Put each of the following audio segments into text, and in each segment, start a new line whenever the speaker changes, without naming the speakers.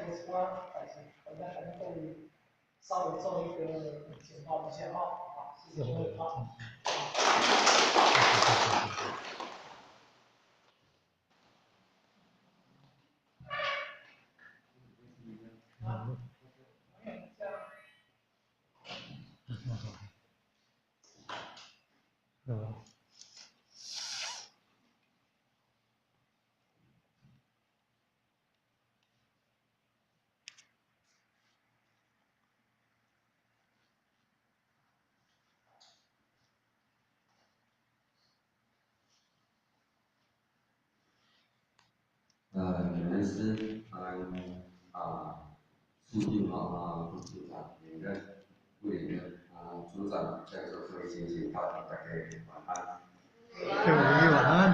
做一寡代誌，咱等各位稍微做一個簡報一下哈，好，謝謝各位好。
感恩師，啊，書記好啊，副處長，兩個委員啊，組長，在座各位先生，大家晚安。
各位晚安。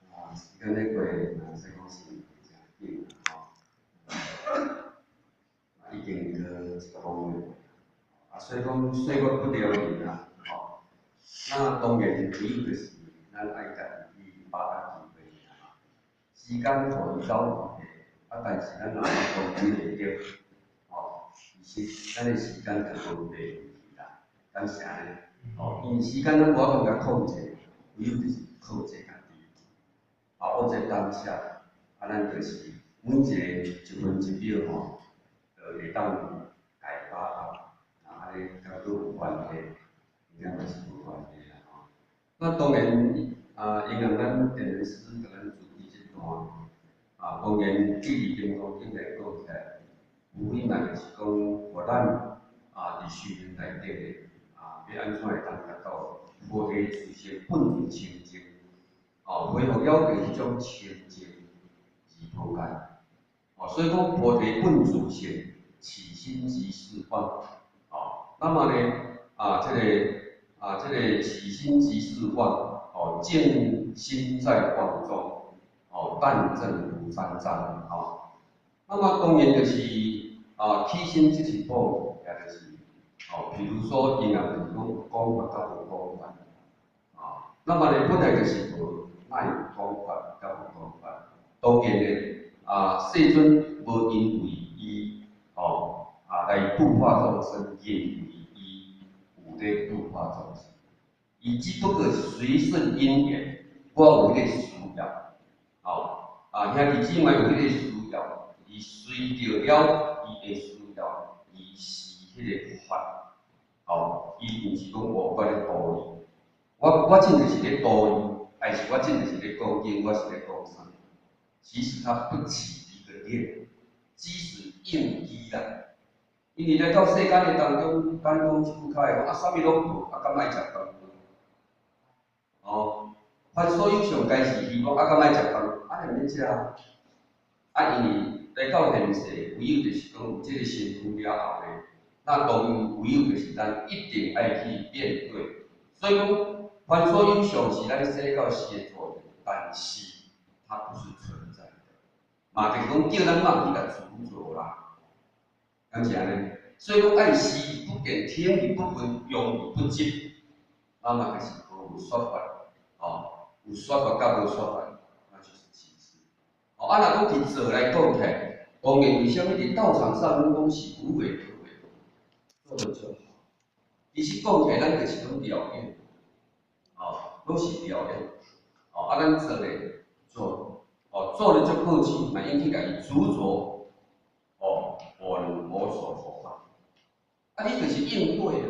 啊，時間咧過，啊，說講是誠緊吼，啊，已經過一個半月，啊，所以講歲月不饒人啊，吼，那當然主要就是咱愛家己去把握機會啊。時間予伊走去，啊，但是咱若無控制袂著，吼，其實咱的時間就無袂去啦，敢是按呢？吼，因為時間咱無法度共控制，唯有就是靠這家己，啊，活在當下，啊，咱就是每一個一分一秒吼，就會當共伊把握，啊，按呢敢閣有關係，應該嘛是無關係啦，吼。那當然，啊，因為咱電視共咱主持這段，啊，當然對佇金剛經來講起來，無非嘛就是講，予咱啊，佇修行內底的啊，欲按怎會當達到菩提自性本自清淨，哦，恢復了解彼種清淨而菩提，哦，所以講菩提本自性，起心即是妄，哦，那麼呢，啊，這個起心即是妄，哦，見心在妄中，哦，但證無三障，哦，那麼當然就是啊，起心即是妄，也就是，哦，比如說伊若就是講講法佮無講法，啊，那麼呢本來就是無，哪有講法佮無講法？當然呢，啊，世尊無因為伊，哦，啊來度化眾生，認為伊有咧度化眾生，伊只不過隨順因緣，我有彼個需要，哦，啊兄弟姊妹有彼個需要，伊隨著了伊的需要，伊施彼個法，哦，伊毋是講我咧度伊，我真就是咧度伊，還是我真就是咧講經，我是咧講啥？其實他不起一個念，只是應機啦。因為來到世間的當中，咱講這句較會講啊，啥物攏無，啊，敢愛食飯？哦，凡所有相，皆是虛妄，啊，敢愛食飯？啊，毋免食啊。啊，因為來到現世，唯有就是講有這個身軀了後呢，那當然唯有就是咱一定愛去面對。所以講，凡所有相是咱生到死的作用，但是它不是存在的。嘛，就是講叫咱莫去共執著啦，敢是按呢？所以講愛視而不見，聽而不聞，用而不執，那麼就是無說法，哦，有說法佮無說法，那就是其次。哦，啊，若講佇做來講起來，當然為啥物佇道場上攏講是無為可為，做得就好。其實講起來，咱就是攏了解，哦，攏是了解，哦，啊，咱做咧做，哦，做了就過去，嘛應去共伊執著，哦，我能無所佛法，啊，你就是應對啊，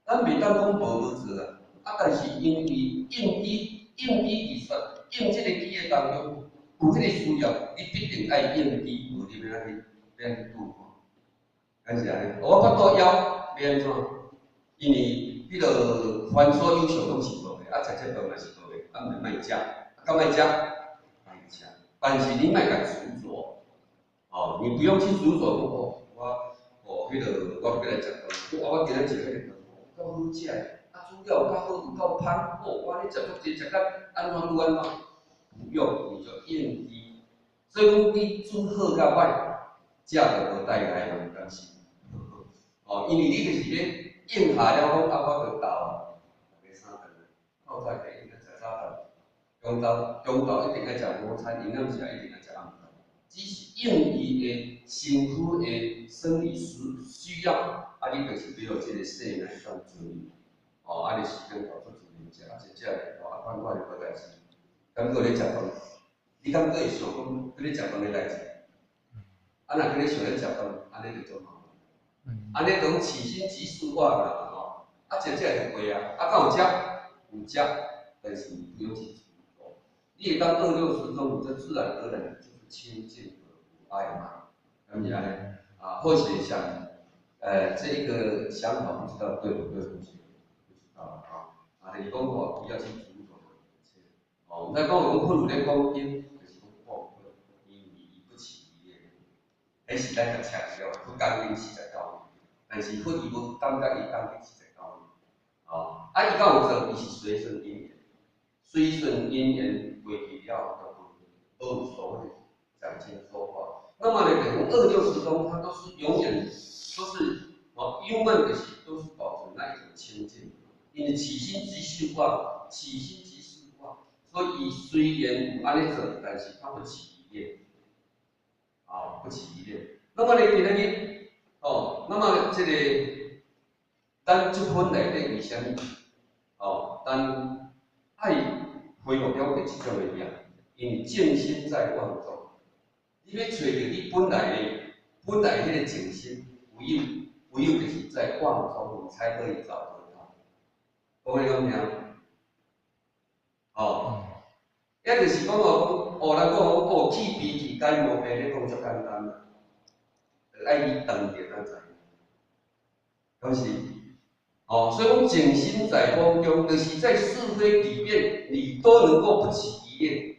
咱袂當講無無做啊，啊，但是因為應機，應機佇說應這個機的當中，有彼個需要，你必定愛應機，無你欲按怎去，欲按怎去度化？敢是按呢？我腹肚枵，欲按怎？因為彼個凡所有相攏是無的，啊，食這飯嘛是無的，啊，毋是莫食，敢莫食？莫食，但是你莫共執著，哦，你不用去執著，講哦，我哦，彼個我欲來食飯，啊，我今仔食彼個飯，夠好食，啊，煮了有夠好，有夠芳，哦，我按呢食足濟，食甲按怎愈按怎，不用，你就應機。所以講你煮好佮歹，食就無代礙嘛，敢是？哦，因為你就是咧應下了講，啊，我就鬥，逐家三頓，透早起應該食早飯，中晝一定愛食午餐，營養時一定愛食暗飯，只是應應伊的身軀的生理需要，啊，你就是欲予這个世來當做，哦，啊，你時間到足自然食，啊，食食咧，哦，啊，款款的無代誌。敢閣咧食飯，你敢閣會想講閣咧食飯的代誌？啊，若閣咧想咧食飯，按呢就足麻煩。按呢講起心即是妄啦，吼，啊，食食就過啊，啊，敢有食？有食，但是你不用去執著。你會當二六時中，你就自然而然就是清淨和無礙嘛，敢是按呢？啊，或許想，這一個想法不知道對不對，不知道啊。啊，就是講吼，不要去執著一切。哦，毋知講有講佛有咧講經，就是講放因為伊不起疑念，彼是咱共車了，佛講經49年，但是佛伊無感覺伊講經49年。哦，啊，伊敢有做，伊是隨順因緣，隨順因緣過去了，就無所謂講經說法。那麼呢，等於二六時中，它都是永遠都是哦，永遠就是都是保持那一種清淨。因為起心即是妄，起心即是妄，所以雖然有按呢做，但是他不起疑念，啊，不起疑念。那麼呢，今仔日，哦，那麼這個咱這份內底為啥物？哦，咱愛恢復了這種的業，因為靜心在妄中。你欲揣著你本來彼個靜心，唯有就是在妄中，你才可以找得到。講你敢聽？哦，也就是講哦，講哦，人講哦，去脾氣解毛病，咧講足簡單啦，就愛你當著才知，敢是？哦，所以講靜心在風中，就是在是非裡面，你都能夠不起疑念。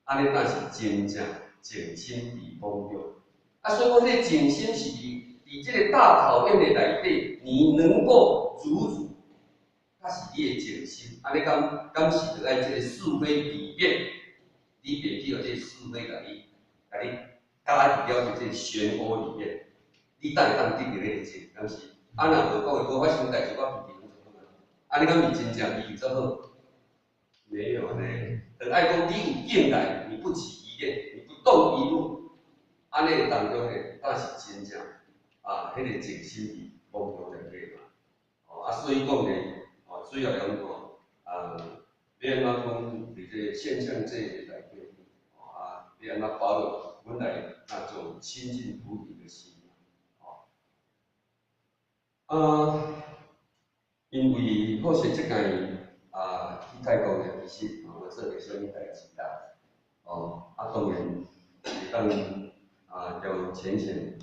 按呢才是真正靜心佇風中。啊，所以講，這個靜心是佇這個大考驗的內底，你能夠如如，才是你的靜心。按呢敢是著愛這個是非裡面，你袂去予這個是非共你加入了這個漩渦裡面，你才會當得著彼個靜，敢是？啊，若無講的無發生代誌，我脾氣攏足好啊。按呢敢是真正脾氣足好？沒有呢。就愛講你有境界，你不起疑念，你不動疑怒，按呢當中呢，才是真正啊，彼個靜心佇風中內底嘛。哦，啊，所以講呢，哦，主要講吼，啊，欲按怎講佇這個現象界內底，哦啊，欲按怎保有本來那種清淨菩提的心，哦，啊，因為好勢這擺啊去泰國呢，其實嘛無做著啥物代誌啦，哦，啊當然會當啊叫淺顯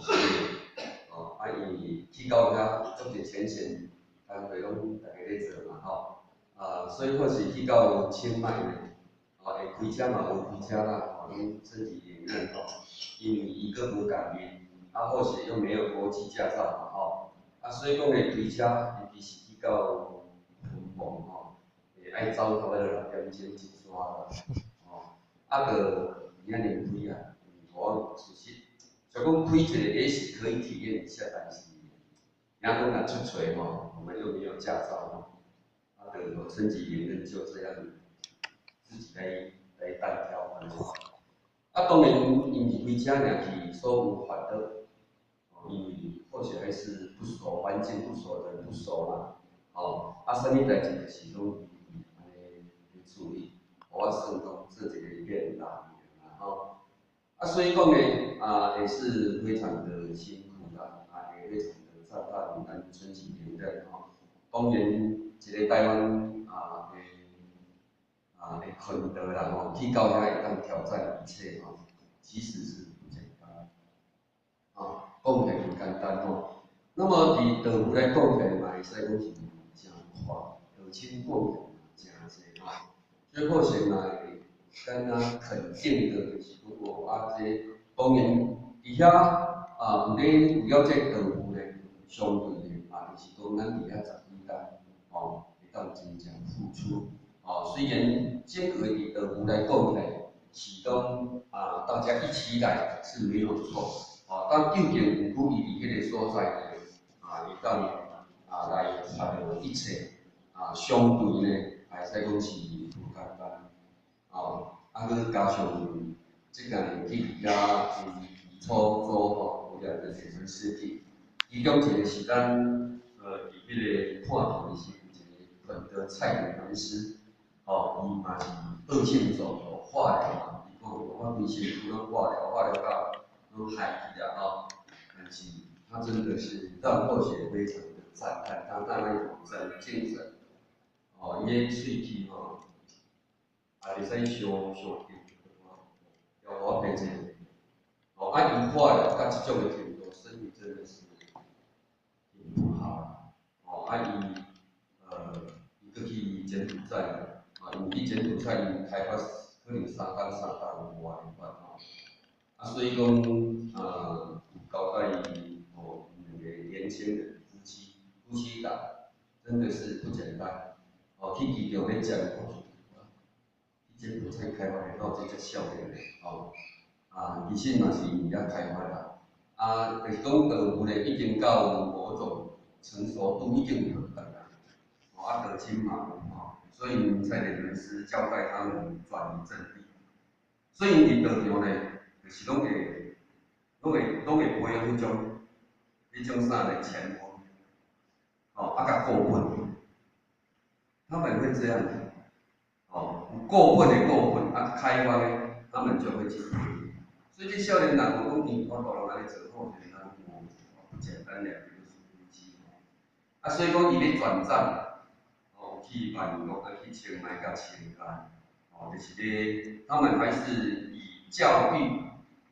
哦，啊因為去到遐足濟淺顯工課攏逐家咧做嘛吼，啊所以或是去到清邁呢，哦會開車嘛有開車啦，吼攏身體裡面吼，因為伊閣無共面，啊或是又沒有國際駕照嘛吼，啊所以講咧開車，尤其是去到芬蓬吼，會愛走差不多6點鐘一逝啦，吼，啊閣爾年開啊，我其實就講開一個也許可以體驗一下，但是若講若出錯吼，我們又沒有駕照吼，啊，就春吉連任就這樣自己來單挑。啊，當然因是開車爾去，所有煩惱，因為或許還是不熟，環境不熟，人不熟嘛，哦，啊，啥物代誌就是攏按呢去處理，我算講做一個變大啦，吼，啊，所以講呢，啊，也是非常的辛苦啦，啊，也非常的讚嘆咱春吉連任吼，當然一個台灣啊的啊的奮鬥啦吼，去到遐會當挑戰一切吼，其實是不簡單，啊，講起來不簡單吼。那麼佇道務來講起來嘛，會使講是誠闊，道親講起來嘛誠濟吼。所以好勢嘛會敢若肯定的，就是講哦，啊，這當然佇遐啊，有咧有了這道務咧，相對的啊，就是講咱佇遐十幾工，吼，會當真正付出，哦，雖然整個佇道務來講起來，是講啊，大家一起來是沒有錯，哦，但究竟有久伊佇彼個所在呢，啊，會當啊來發著一切，啊，相對呢，會使講是無簡單，哦，啊，閣加上這個去遐基礎組吼，有兩個鐵門師弟，其中一個是咱佇彼個看片時有一個肯德蔡元師，吼，伊嘛是惡性腫瘤化療嘛，伊講我規身軀攏化療，化療到攏害去啊吼，但是他真的是讓後學非常的讚嘆，他那一種真精神，哦，伊的喙齒吼，也會使相相貼，要我變成，哦，啊，伊化療到這種的程度，身體真的是挺不好，哦，啊，伊閣去柬埔寨，啊，因去柬埔寨𪜶開發可能三工三頓外款吼，啊，所以講，有交代伊，哦，兩個年輕人夫妻夫妻檔，真的是不簡單，哦，去機場咧接，去柬埔寨開發的到這遮少年的，吼，啊，其實嘛是𪜶遐開發啦，啊，就是講道務咧已經到某種成熟度，已經有等啦，哦，啊，德親嘛有吼，所以蔡連門師交代他們轉移陣地，所以𪜶佇道場咧，就是攏會培養彼種啥咧前鋒，哦，啊，較過分，他們會這樣子，哦，有過分的過分，啊，開發的他們就會去培養，所以這少年人我講伊我大人按呢做好，就是咱不簡單兩個就是夫妻，啊，所以講伊咧轉戰，哦，去萬國啊，去清邁佮清安，哦，就是咧，他們還是以教育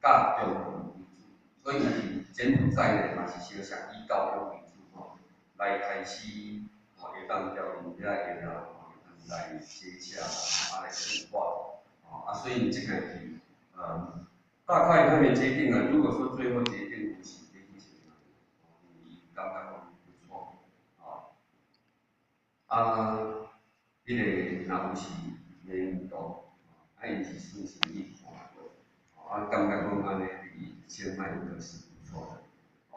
佮中文為主，所以伫柬埔寨呢，嘛是相像以教育為主吼，來開始吼，會當交𪜶遐的人吼，會當來接洽，啊來對話，哦，啊，所以這個是，大概他們決定了，如果說最後決定是這去清邁，哦，伊感覺講不錯，哦，啊，彼個若有是年度，啊，𪜶是算是去看過，啊，感覺講按呢佇清邁應該是不錯的，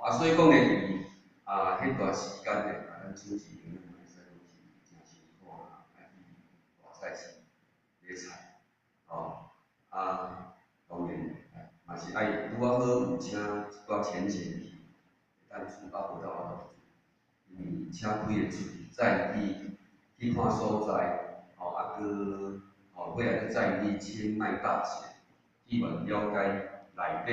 啊，所以講咧，佇啊，彼段時間咧，啊，咱主持人會使講是誠辛苦啦，愛去大菜市買菜，哦，啊，當然嘛是愛拄仔好有請一寡淺淺去，會當煮啊無到法度煮，因為車開會出去載去看所在，吼，啊，閣吼尾仔閣載去清邁大學，去問了解內底，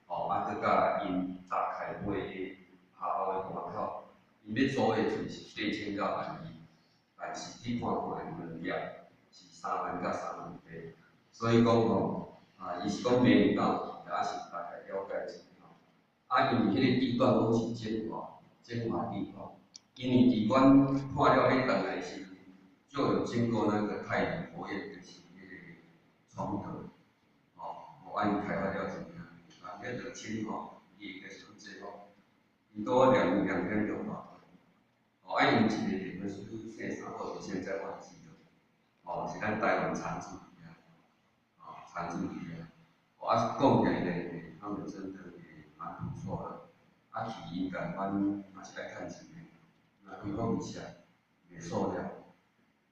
吼，啊，閣佮𪜶搭開會的學校的外口，𪜶欲租的厝是8000到12,000，但是去看看的物件是3萬到3萬8，所以講吼，啊，伊是講袂到去，抑是大概了解一下吼。啊，因為彼個地段攏是精華，精華地段，因為佇阮看了欲轉來時，就有經過那個泰理佛院，就是彼個崇德，吼，啊𪜶開發了怎樣？啊，彼個清吼，伊會繼續做吼，𪜶拄兩天就完。哦，啊，𪜶一個地方是姓啥，我現在忘記了。哦，是咱台灣常住佇遐，哦，常住佇遐。哦，啊，講起來呢，他們真的也蠻不錯的。啊，去應該阮嘛是愛趁錢的，若開講一下，袂塑料。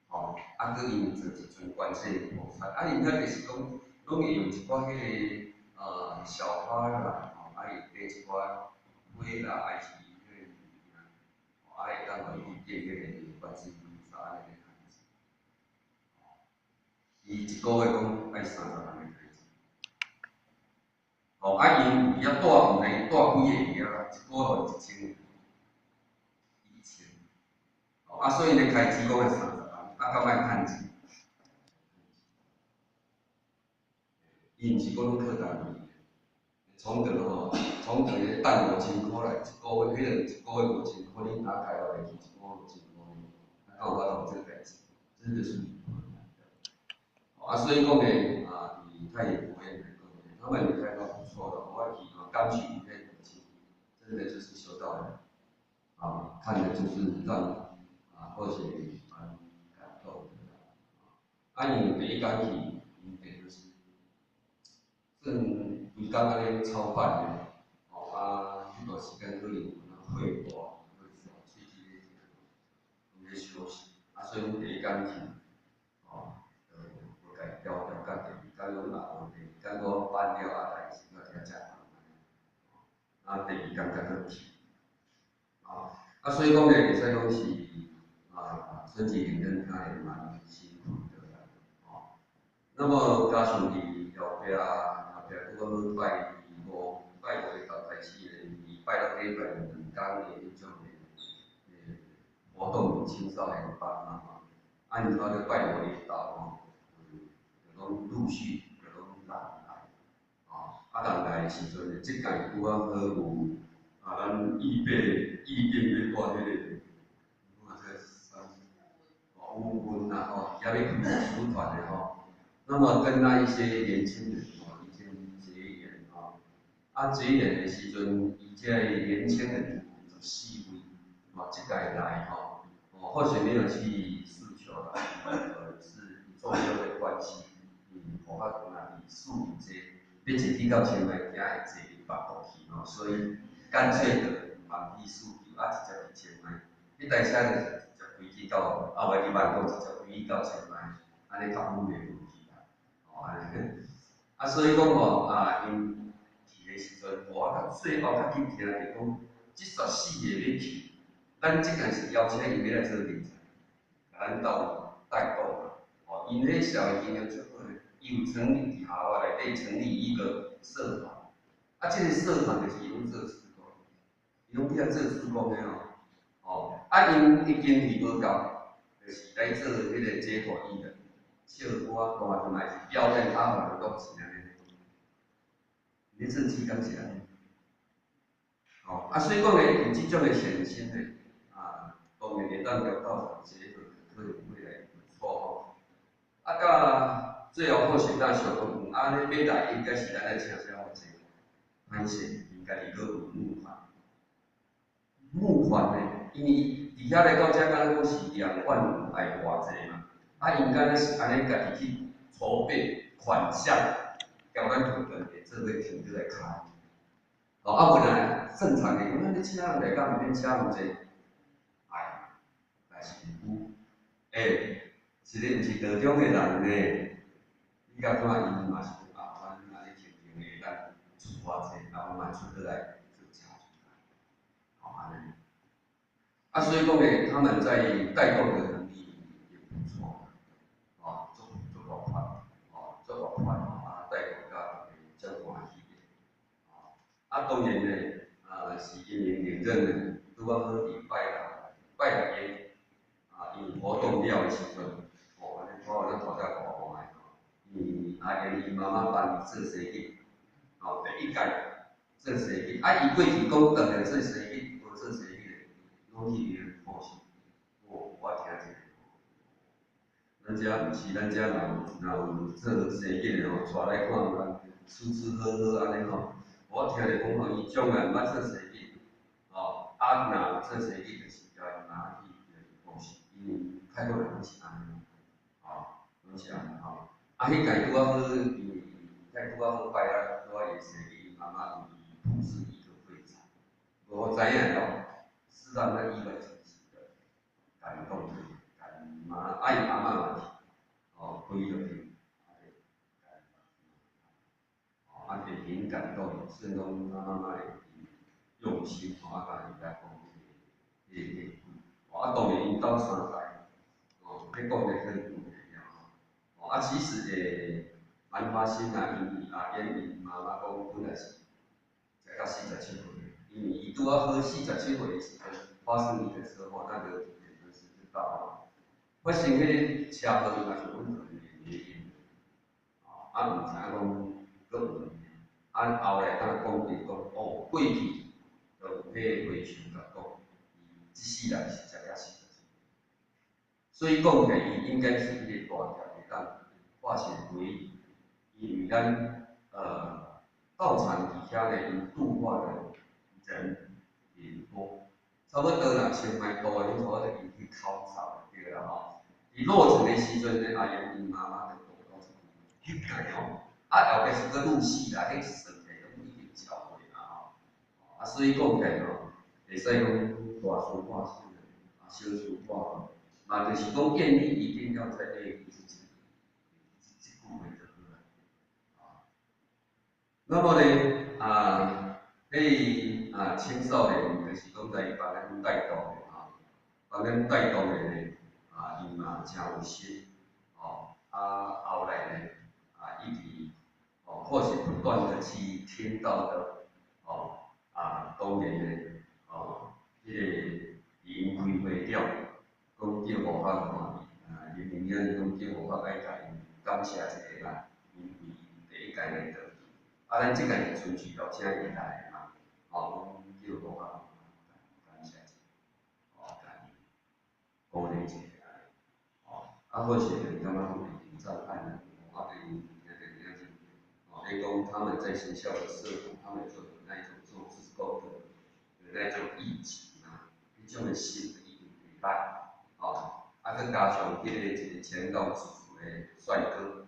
吼，啊，閣𪜶做一尊觀世音菩薩，啊，𪜶遐就是講，攏會用一寡彼個小花啦，吼，啊，會缀一寡花啦，還是彼個物件，啊，會當予伊去見彼個觀世音菩薩按呢咧趁錢。伊一個月講愛30萬的開支。吼，啊，𪜶有遐住，毋知𪜶住幾个佇遐，一個月予1000，1000。吼，啊，所以𪜶開支講愛30萬，啊，閣愛趁錢。伊毋是講攏靠家己，崇德吼，崇德咧等5000箍來，一個月，彼個一個月5000箍，你若開發會去一個月5000箍呢？啊，敢有法度這代誌？真的是困難的。啊，所以講呢，啊，佇泰理佛院來講呢，他們也開發不錯的，我去感受彼個真的就是修道人，啊，看的就是讓啊，或許蠻感動的。啊，因為第一工去，𪜶地就是算規工按呢操辦的，吼啊，彼段時間可能有那會話，喙齒咧攏咧休息，啊，所以阮第一工去，吼，就無共調調甲第二工攏也無，第二工閣擺啊，第二工才閣去，啊，啊，所以講呢，會使講是啊，春季領認他也蠻辛苦的啦，哦。那麼加上佇後壁，後壁拄好拜五，拜五日頭開始咧，伊拜六禮拜兩工的彼種的活動青少年班嘛吼，啊，因拄好拜五日頭吼，就攏陸續就攏人來，吼，啊人來的時陣呢，這屆拄仔好有啊，咱預備預定欲帶彼个，看這個啥，哦，有阮啦吼，遐欲開組團的吼，那麼跟那一些年輕人吼，已經結緣吼，啊結緣的時陣，伊這個年輕人14位，吼，這屆來吼，哦，或許沒有去訴求啦，是重要的關係，無法度若佇四圍坐，欲坐去到清邁，驚會坐佇別國去吼，所以乾脆就毋通去四球，啊直接去清邁，彼台車就是直接開去到，啊袂去曼谷直接開去到清邁，按呢較穩袂問題啦，吼按呢，啊所以講吼，啊𪜶去的時陣，我較最後較緊聽著講，這14個欲去，咱這屆是邀請𪜶欲來做人才，共咱鬥帶動嘛，吼，𪜶彼社會經驗足好咧，伊有成立佇校仔內底成立一個社團，啊，這個社團就是攏做志工，伊攏去遐做志工的哦，吼，啊，𪜶的經費無夠，就是來做彼個街頭藝人，唱歌大陣嘛是表演，啊，予人落錢按呢。咧做志工是按呢，吼，啊，所以講咧，有這種的善心的，啊，當然會當共道場結合，可能會來不錯吼。啊，到最後好勢咱想講，按呢欲來應該是咱來請啥物濟，歹勢，𪜶家己閣有募款，募款呢，因為佇遐來到遮敢若講是2萬5愛偌濟嘛，啊，𪜶敢若是按呢家己去籌備款項，交咱團隊做伙停落來開。哦，啊無若正常的，咱咧請人來，敢毋免請偌濟？哎，但是有，欸，一个毋是道中的人呢，你敢看伊嘛是講啊，阮按呢輕輕的，咱出偌濟，啊，阮嘛出倒來做車出來，吼按呢。啊，所以講呢，他們在帶動的能力也不錯，哦，足足活潑，哦，足活潑，啊，帶動甲大家真歡喜的，哦，啊，當然呢，啊，是因為領認呢，拄仔好佇拜六，拜六日，啊，因為活動了的時陣，哦，按呢看咱頭才大看的吼，因為阿賢伊媽媽幫伊做生日，哦，第一屆做生日，啊，伊過去講當然做生日，無做生日的，攏去予人看哦，我聽者，咱遮毋是，咱遮若有做生日的吼，帶來看咱舒舒好好按呢吼。我聽著講吼，伊將來毋捌做生日，吼，啊，若有做生日，就是叫伊媽去予伊報時，因為泰國人攏是按呢，吼，攏是按呢吼。啊，彼屆拄仔好，因為彼拄仔好拜六，拄仔伊生日，伊媽媽為伊布置一個會場，無我知影哦，是讓他意外驚喜的，感動的，感媽，啊伊阿嬤嘛去，哦，跪落去，啊，就挺感動，算講他媽媽會用心，吼，啊，共伊來講彼個，啊，當然𪜶鬥三代，哦，彼講的很有吼，啊，其實也蠻花心啦，因為阿燕𪜶媽媽講本來是食到47歲，因為伊拄仔好47歲的時陣發生一個車禍，那個可能是知道，發生彼個車禍，伊嘛是講可能原因，啊，毋知影講閣有，啊，後來敢講著講，哦，過去就有彼個和尚共講，伊這世人是食了47歲，所以講起來，伊應該是彼個大條會當化險為夷，因為咱道場佇遐咧，𪜶度化的人也多，差不多啦，清邁度的，差不多𪜶去考察就對啦吼。佇落成的時陣呢，阿賢𪜶媽媽就度到一彼屆吼，啊後壁是閣陸續啦，彼算起來攏已經超過啦吼。啊，所以講起來吼，會使講大事化小，啊小事化大，嘛就是講願力一定要在內之前，這句話就好啦。啊，那麼呢，啊，彼彼啊青少年就是講在幫咱帶動的吼，幫咱帶動的呢，啊，伊嘛誠有心，吼，啊後來呢，啊一直，哦，或許不斷的去聽到的，哦，啊當然呢，哦，彼個𪜶開會了，講叫護法吼，啊林明遠講叫護法愛共𪜶感謝一下啦，因為第一屆來倒去，啊咱這屆是春去邀請伊來的嘛，吼，阮叫護法感謝一下，哦，共伊鼓勵一下，哦，啊或許感覺講會真讚嘆，我對𪜶聽著爾真，哦，你講他們在學校的社團，他們做的那一種做志工的那種義舉啊，彼種的心一定袂歹，哦，啊，閣加上彼個一個前高子的帥哥，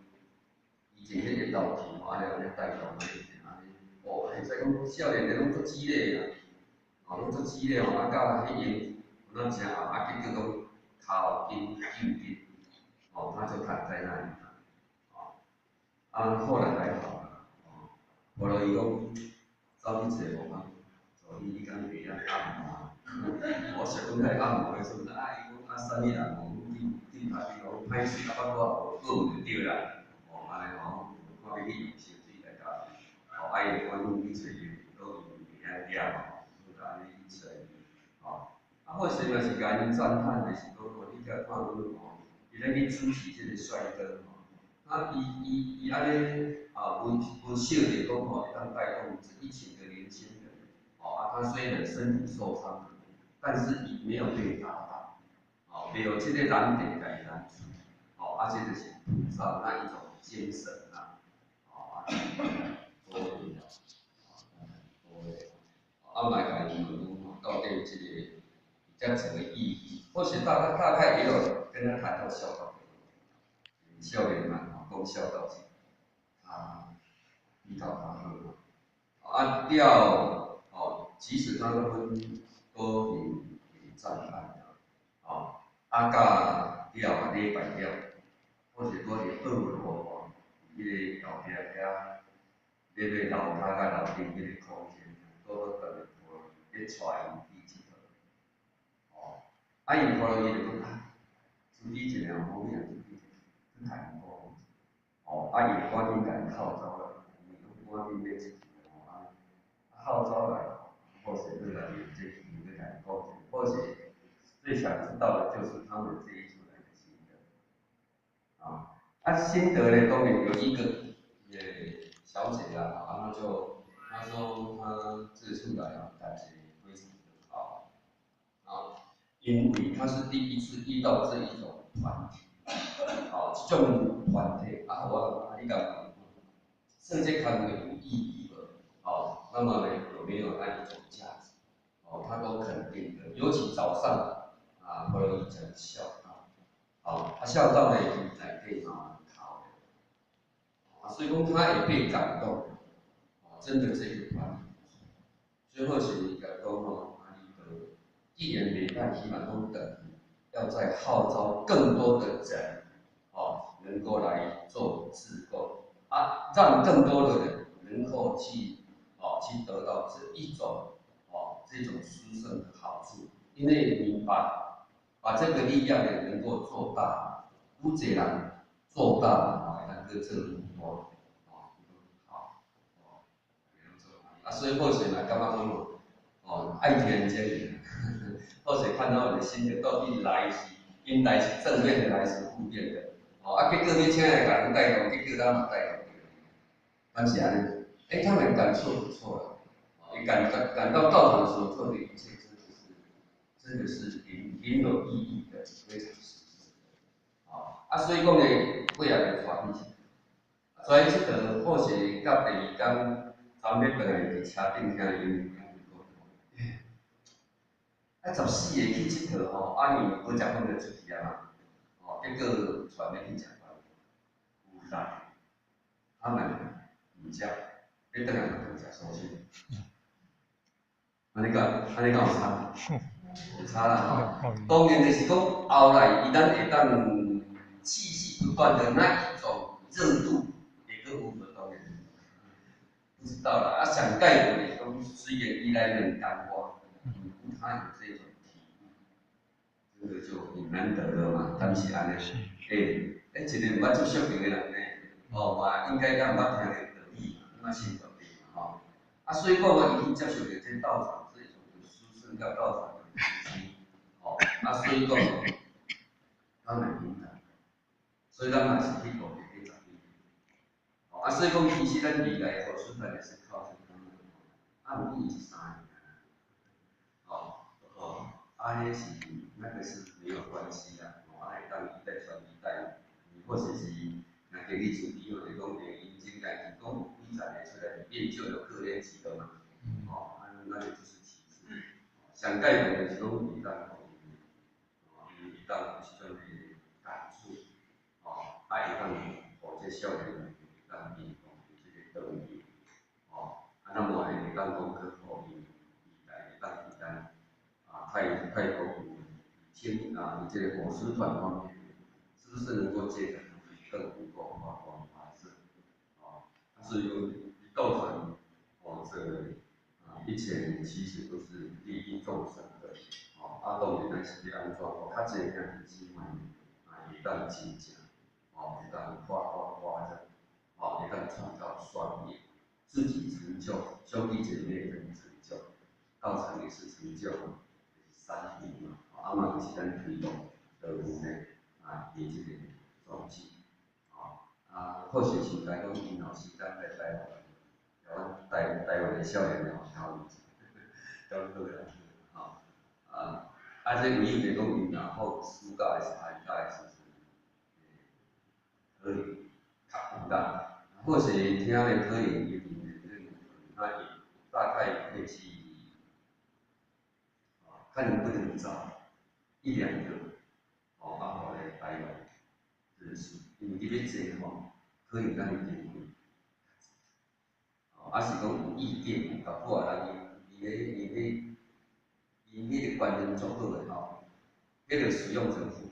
以前彼個鬥氣吼，按呢按呢帶動按呢按呢，哦，會使講少年的攏足激烈啊，哦，攏足激烈吼，啊，到彼間有哪誠暗，啊，結果講跤筋糾結，哦，他就躺在那裡了，哦，啊，後來還好啦，哦，後來伊講走去揣護法，助理你敢袂曉按摩？我想講來按摩的時陣，啊，伊講啊，啥物人吼，阮警察局講歹勢，啊，腹肚無過就對啦，哦，按呢吼，看欲去用燒水來共，哦，啊，伊就趕緊去揣伊，閣伊袂曉掠吼，就按呢去揣伊，吼，啊，或許嘛是共𪜶讚嘆的是講吼，你才看阮吼，伊咧去主持這個帥哥吼，啊，伊按呢啊，阮阮笑著講吼，會當帶動這一群的年輕人，哦，啊，他雖然身體受傷，但是伊沒有被打倒，哦，沒有這個難點共伊難住，哦，啊，這就是菩薩那一種精神啊，哦，啊，多的，哦，多的，啊，嘛會共伊問講到底這個這層的意義，或許大概也有跟他談到孝道，少年嘛，講孝道是，他比較他好，啊了，哦，其實他攏都很讚嘆的，哦，啊到了禮拜了，或者閣佇二樓吼，彼個後壁遐，咧咧樓跤佮樓頂彼個空間，閣閣特別咧帶𪜶去𨑨迌，哦，啊𪜶看到伊就講啊，主持一下吼，好命主持一下，去共𪜶講，哦，啊伊就趕緊共𪜶號召來，因為攏趕緊欲出去吼，啊號召來，或是欲來有這機會欲共𪜶講者，或許最想知道的就是他們這一出來的心得，啊，啊心得呢，當然有一個小姐啦，啊，她就她說她這次來啊，感覺非常的好，啊，因為她是第一次遇到這一種團體，啊，這種團體啊，我啊你感覺做這工課有意義無？哦，那麼呢有沒有那一種價值？哦，她都肯定的，尤其早上啊，婆羅伊講孝道，哦，啊孝道呢，伊內底嘛有頭的，啊，所以講他也被感動，哦，真的這個團體，最後是共講吼，啊，伊就既然袂歹，希望講等要再號召更多的人，哦，能夠來做志工，啊，讓更多的人能夠去，哦，去得到這一種，哦，這種殊勝的好處，因為你把這個力量呢能夠做大，愈濟人做大，哦，會當閣做愈大，哦，好，哦，啊，所以後續嘛感覺講，哦，愛聽這個，後續看到我的心得到底來是，𪜶來是正面的，還是負面的，哦，啊，結果你請來共人帶動，結果咱嘛帶動著，敢是按呢？欸，他們感受不錯啦，哦，伊感到道場所做的一切，真的是很有意義的，非常實際的，啊，啊，所以講呢，尾仔就帶去𨑨迌，帶去𨑨迌，或許到第二工，昨欲轉來佇車頂聽𪜶講，欸，啊，14个去𨑨迌吼，啊，因為無食飯就出去啊嘛，哦，結果傳欲去食飯，有力，他們毋食，欲轉來嘛轉食素食。按呢講，按呢敢有差？有差啦吼。當然就是講後來伊咱會當持續不斷的那一種熱度，會閣有無當然。不知道啦。啊，上盖就是講，雖然伊來兩工我，毋過他有這種體悟，這個就很難得了嘛，敢是按呢？欸，一個毋捌接觸著的人呢，哦，嘛應該猶毋捌聽著道理嘛，毋捌信道理嘛，吼。啊，所以講啊，伊去接觸著這道場，這種殊勝佮道場的東西，吼，啊，所以講，咱來平等，所以咱嘛是去度這十年。吼，啊，所以講其實咱未來護師團也是靠這方面，啊，毋過伊是3年，吼，吼，啊，彼是那個是沒有關係啦，吼，啊，會當一代傳一代，或者是若經你處理，或者講因真家己講有幾十個出來，練就有可能幾個嘛，吼，啊，那個就是其次，上蓋的就是講會當予𪜶，吼，伊會當有這種的感觸，吼，啊，會當予這少年人會當認同這個道理，吼，啊，咱嘛會當講去予𪜶未來會當佇咱啊泰國有聽啊，這個護師團方面，是不是能夠這個更能夠發光發熱？啊，所以講道場哦，這啊一切其實都是利益眾生的，哦，啊當然咱是欲按怎，哦，較濟兄弟姊妹啊，會當真正，哦，會當發發發這，哦，會當創造雙贏，自己成就，兄弟姐妹也成就，道場也是成就，三贏嘛，啊嘛就是咱推動道務呢，啊，佇這個宗旨，啊，或許是來講𪜶有時間來台灣，台灣的少年哦，聽有，都好啦，吼，啊，啊，這唯有就講𪜶若好暑假的時寒假的時陣，可能較有力，或許聽咧可能伊那也大概可以去，啊，看能不能找一兩個，哦，啊，予來台灣認識，因為佇咧坐吼，可能咱會經過，哦，啊是講有意見，搞不好人伊伊咧伊咧𪜶彼個觀念足好的吼，彼個使用者付費，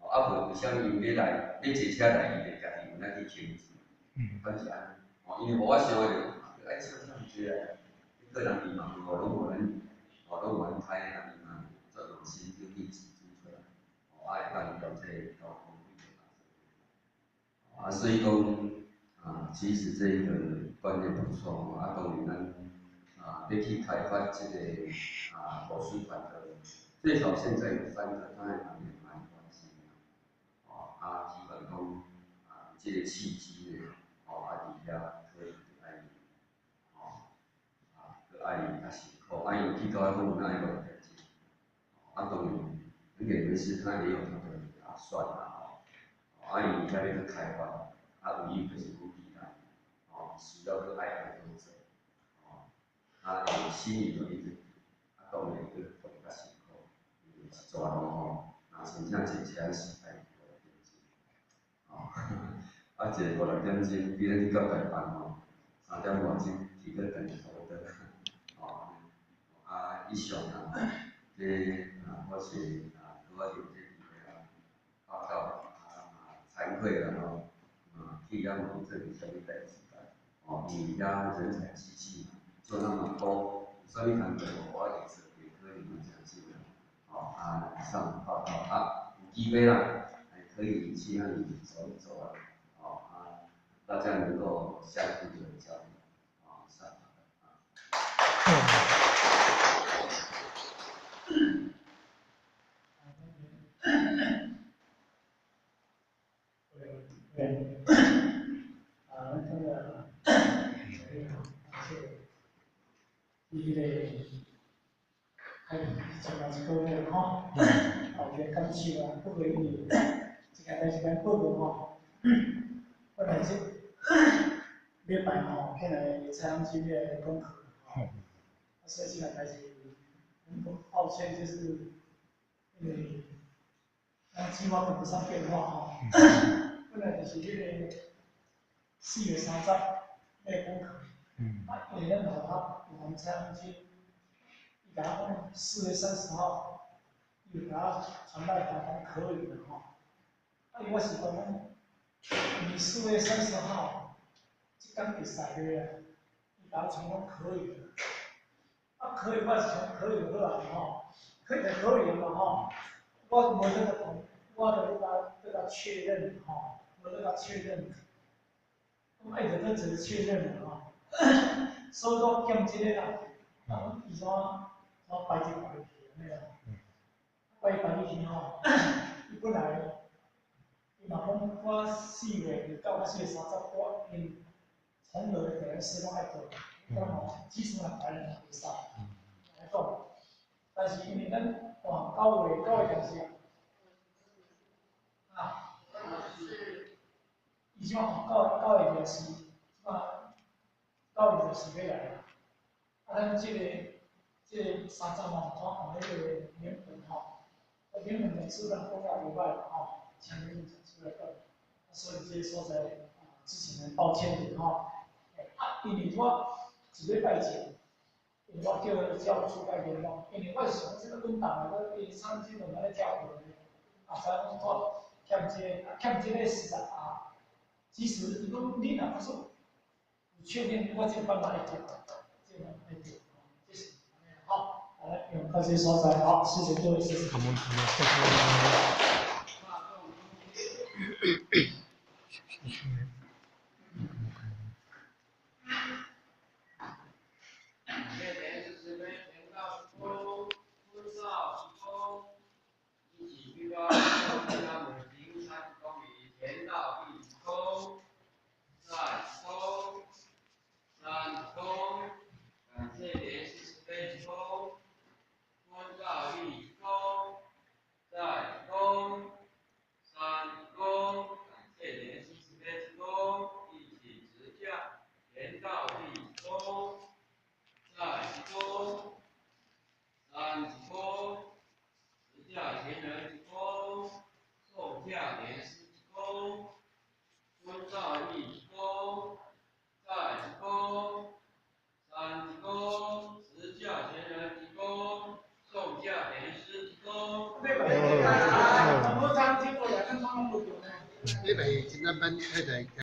哦，啊無為啥物𪜶欲來欲坐車來，伊就家己有來去停車，敢是按呢？哦，因為無我想的就愛車遮爾濟啊，個人伊嘛無攏無咱，哦，攏無咱歹的人伊嘛足用心去去擠出來，哦，啊會當將這個交通啊，所以講啊，其實這個觀念不錯，啊，當然咱啊，欲去開發這個啊護師團的，最少現在有三個，當然也蠻關心的，哦，啊，希望講啊，這個契機呢，哦，啊，佇遐可以愛，哦，啊，閣愛較辛苦，啊，因為去到遐講有哪會落代誌，啊，當然，很簡單是他也有他的打算啦，吼，啊，因遐欲去開發，啊，唯一就是講未來，哦，需要閣愛按怎做，哦，啊，心裡頭一直，啊，當然閣會較辛苦，因為一逝路吼，若真正坐車是愛五六點鐘，哦，啊，一個五六點鐘，比咱去到台北吼，3點外鐘去閣轉差不多，哦，啊，以上啊，這啊，我是啊，拄仔有這機會啊，報告啊，慚愧啦吼，啊，去遐無做啥物代誌啦，哦，因為遐人才濟濟嘛，做那麼多，啥物工課我會做，也可以嘛誠濟啦，哦，啊，上報告啊，有機會啦，還可以去那裡走一走啊，哦啊，大家能夠相互的交流，啊，上啊。
對，啊，咱今日啊，伊個還前面一個月吼，啊，有個感受啊，不過因為這件代誌咱報告吼，本來這禮拜吼，本來蔡陽金咧講課吼，啊，所以這件代誌很抱歉，就是因為咱計劃跟不上變化吼。本來就是彼個4月30欲講課，啊，因為咱學校有通蔡陽金，伊共我講4月30號，伊就共我傳來講可以了吼。啊，因為我是講，你4月30號，這工會使咧啊，伊达成讲可以的，啊可以，我是想可以就好啊吼，可以就可以嘛吼，我無這個同，我就咧共咧共確認吼，無咧共確認，我愛著閣一個確認吼，所以講欠這個啦，啊，伊怎怎排這排去按呢啦，排排去吼，伊本來伊嘛講我4月到4月30，我因從頭的第一次攏愛做，講吼，基礎若排了嘛袂使，來講，但是因為咱換9月9月電視啊，啊，伊這擺9月就是，這擺9月就是欲來啊，啊，咱這個30吼，怎換彼個年份吼，啊年份的主人講了袂歹吼，請你們講出來講，所以這個所在啊，之前很抱歉的吼，啊，因為我一禮拜前，因為我叫教務處來聯絡，因為我是想這個穩當的，伊上次就安呢照顧的，啊，知影講我欠這個，啊欠這個實在啊，其實伊講你若講說有確定，我這個辦法會做，這個會做，這是按呢吼，來用到這個所在，好，謝謝各位，謝謝。
謝謝。你袂真正免太太。